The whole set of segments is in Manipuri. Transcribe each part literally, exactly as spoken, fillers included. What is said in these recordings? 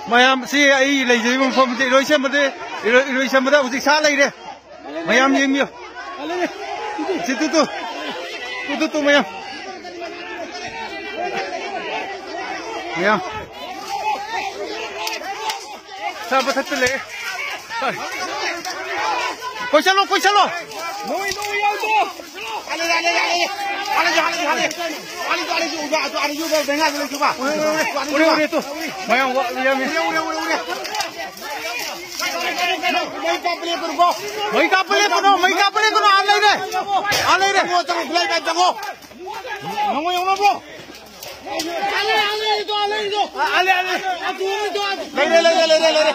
ꯃꯌꯥꯝ, ꯁꯤ ꯑꯩ ꯂꯩꯖꯔꯤꯕ ꯃꯐꯝꯁꯦ ꯏꯔꯣꯏꯁꯦꯝꯕꯗ, ꯏꯔꯣꯏ-, ꯏꯔꯣꯏꯁꯦꯝꯕꯗ ꯍꯧꯖꯤꯛ ꯁꯥ ꯂꯩꯔꯦ꯫ ꯃꯌꯥꯝ ꯌꯦꯡꯕꯤꯌꯨ꯫ ꯁꯤ two two. Two two two ꯃꯌꯥꯝ꯫ ꯃꯌꯥꯝ꯫ ꯁꯥ ꯃꯊꯛꯇ ꯂꯩ꯫ ꯀꯣꯏꯁꯜꯂꯣ, ꯀꯣꯏꯁꯜꯂꯣ꯫ ꯅꯣꯏ, ꯅꯣꯏ ꯌꯥꯎꯗꯣ꯫ ꯎꯔꯦ, ꯎꯔꯦ, ꯇꯨ꯫ ꯃꯌꯥꯝ ꯋꯥ-, ꯌꯥꯝꯃꯤ꯫ ꯃꯩ ꯀꯥꯞꯄ ꯂꯦꯞꯀꯅꯨ, ꯃꯩ ꯀꯥꯞꯄ ꯂꯦꯞꯀꯅꯨ, ꯑꯥ ꯂꯩꯔꯦ꯫ ꯑꯥ ꯂꯩꯔꯦ꯫ ꯆꯪꯉꯣ, ꯆꯪꯉꯣ, ꯈꯨꯠꯂꯥꯏ ꯄꯥꯏꯕ ꯆꯪꯉꯣ꯫ ꯅꯪꯉꯣ ꯌꯧꯅꯕ꯭ꯔꯣ? ꯑꯥ ꯂꯩ, ꯑꯥ ꯂꯩ꯫ ꯂꯩꯔꯦ, ꯂꯩꯔꯦ, ꯂꯩꯔꯦ, ꯂꯩꯔꯦ꯫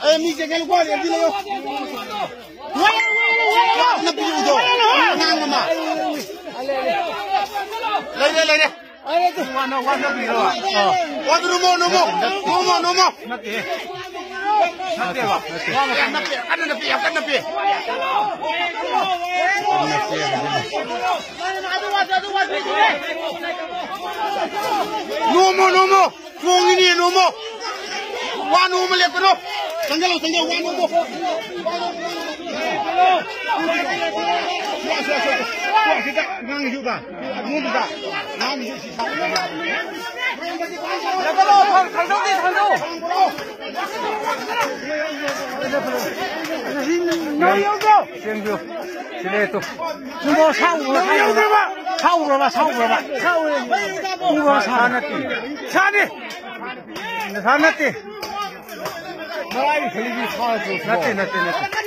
ꯑꯦ, ꯃꯤ ꯆꯦꯟꯒꯠꯂꯛꯄ ꯋꯥꯅꯤ, ꯑꯗꯨ ꯂꯩꯌꯣ꯫ ꯅꯞꯄꯤꯌꯨꯗꯣ꯫ ꯑꯉꯥꯡ ꯑꯃ꯫ ꯂꯩꯔꯦ, ꯂꯩꯔꯦ꯫ ꯋꯥꯅ, ꯋꯥꯅ ꯄꯤꯔꯣ꯫ ꯑꯣ꯫ ꯋꯥꯗꯨ ꯅꯣꯃꯣ, ꯅꯣꯃꯣ꯫ ꯅꯣꯃꯣ, ꯅꯣꯃꯣ꯫ ꯅꯠꯇꯦ꯫ ꯅꯠꯇꯦꯕ꯫ ꯌꯥꯝ ꯅꯞꯄꯦ, ꯀꯟꯅ ꯅꯞꯄꯦ, ꯌꯥꯝ ꯀꯟꯅ ꯅꯞꯄꯦ꯫ ꯅꯣꯃꯣ, ꯅꯣꯃꯣ꯫ ꯆꯣꯡꯉꯤꯅꯦ, ꯅꯣꯃꯣ꯫ ꯋꯥ ꯅꯣꯃꯣ ꯂꯦꯞꯀꯅꯣ꯫ ꯆꯪꯁꯤꯜꯂꯣ, ꯆꯪꯁꯤꯜꯂꯣ, ꯋꯥ ꯅꯣꯃꯣ꯫ ꯉꯥꯡꯉꯤꯁꯤꯕ꯫ ꯂꯦꯞꯀꯅꯣ, ꯊꯥꯡꯗꯧꯗꯤ ꯊꯥꯡꯗꯧ꯫ ꯅꯣꯏ ꯌꯧꯗ꯭ꯔꯣ? ꯆꯦꯟꯕꯤꯌꯨ꯫ ꯁꯤ ꯂꯩ ꯇꯨ꯫ ꯅꯪꯗꯣ ꯁꯥ ꯎꯔꯣ, ꯁꯥ ꯎꯔꯣ꯫ ꯁꯥ ꯎꯔꯣꯕ, ꯁꯥ ꯎꯔꯣꯕ꯫ ꯎꯔꯣ, ꯁꯥ ꯅꯠꯇꯦ꯫ ꯁꯥꯅꯤ꯫ ꯁꯥ ꯅꯠꯇꯦ꯫ ꯅꯠꯇꯦ, ꯅꯠꯇꯦ, ꯅꯠꯇꯦ꯫